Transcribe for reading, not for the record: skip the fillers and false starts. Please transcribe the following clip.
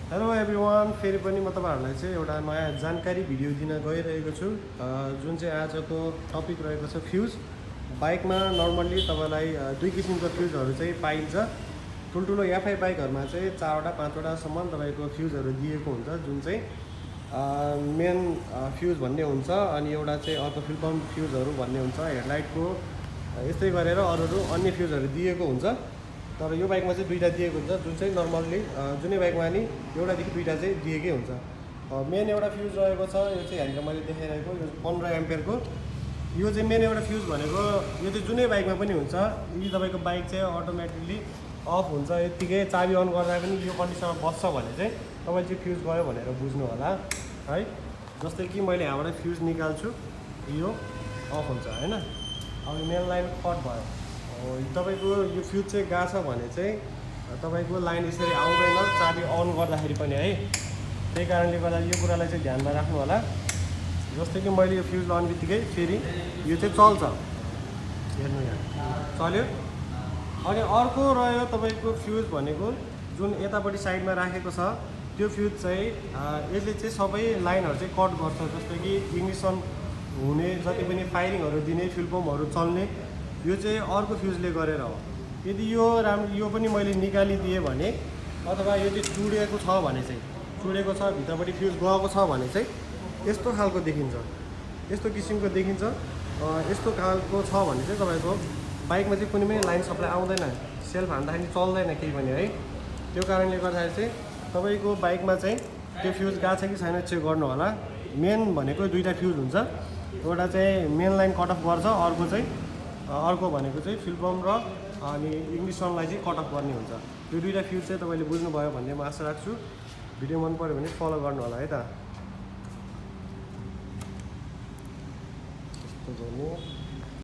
Hello everyone, फेरि पनि म तपाईँहरूलाई चाहिँ एउटा नयाँ जानकारी भिडियो दिन गइरहेको छु। जुन चाहिँ आजको टपिक रहेको छ फ्युज। बाइकमा नर्मल्ली तपाईँलाई दुई किसिमको फ्युजहरू चाहिँ पाइन्छ। ठुल्ठुलो एफआई बाइकहरूमा चाहिँ 4वटा 5वटासम्म तपाईँको फ्युजहरू दिएको हुन्छ, जुन चाहिँ मेन फ्युज भन्ने हुन्छ। अनि एउटा चाहिँ अर्को फुल पम्प फ्युजहरू भन्ने हुन्छ। हेडलाइटको यस्तै गरेर अरू अन्य फ्युजहरू दिएको हुन्छ। तर यो बाइकमा चाहिँ दुईवटा दिएको हुन्छ, जुन चाहिँ नर्मल्ली जुनै बाइकमा नि एउटादेखि दुईवटा चाहिँ दिएकै हुन्छ। मेन एउटा फ्युज रहेको छ, यो चाहिँ यहाँनिर मैले देखाइरहेको यो 15 एम्पियरको। यो चाहिँ मेन एउटा फ्युज भनेको यो चाहिँ जुनै बाइकमा पनि हुन्छ। यदि तपाईँको बाइक चाहिँ अटोमेटिकली अफ हुन्छ, यत्तिकै चाबी अन गर्दा पनि यो कन्डिसनमा बस्छ भने चाहिँ तपाईँले चाहिँ फ्युज गयो भनेर बुझ्नु होला है। जस्तै कि मैले यहाँबाट फ्युज निकाल्छु, यो अफ हुन्छ होइन। अब मेन लाइन कट भयो, तपाईँको यो फ्युज चाहिँ गएको छ भने चाहिँ तपाईँको लाइन यसरी आउँदैन चाबी अन गर्दाखेरि पनि है। त्यही कारणले गर्दा यो कुरालाई चाहिँ ध्यानमा राख्नु होला। जस्तै कि मैले यो फ्युज लगाउने बित्तिकै फेरि यो चाहिँ चल्छ, हेर्नु यहाँ चल्यो। अनि अर्को रह्यो तपाईँको फ्युज भनेको जुन यतापट्टि साइडमा राखेको छ, त्यो फ्युज चाहिँ यसले चाहिँ सबै लाइनहरू चाहिँ कट गर्छ। जस्तै कि इग्निसन हुने, जति पनि फायरिङहरू दिने, फ्युल पम्पहरू चल्ने, यो चाहिँ अर्को फ्युजले गरेर हो। यदि यो पनि मैले निकालिदिएँ भने, अथवा यो चाहिँ चुडेको छ भने चाहिँ, चुडेको छ भित्रपट्टि फ्युज गएको छ भने चाहिँ यस्तो खालको देखिन्छ, यस्तो किसिमको देखिन्छ। यस्तो खालको छ भने चाहिँ तपाईँको बाइकमा चाहिँ कुनै पनि लाइन सप्लाई आउँदैन, सेल्फ हान्दाखेरि चल्दैन केही पनि है। त्यो कारणले गर्दाखेरि चाहिँ तपाईँको बाइकमा चाहिँ त्यो फ्युज गएको छ कि छैन चेक गर्नु होला। मेन भनेको दुईवटा फ्युज हुन्छ, एउटा चाहिँ मेन लाइन कट अफ गर्छ, अर्को भनेको चाहिँ फ्युल पम्प र अनि इग्निसनलाई चाहिँ कट अफ गर्ने हुन्छ। यो दुईवटा फ्युज चाहिँ तपाईँले बुझ्नुभयो भन्ने म आशा राख्छु। भिडियो मन पऱ्यो भने फलो गर्नु होला है त। यस्तो गर्नु।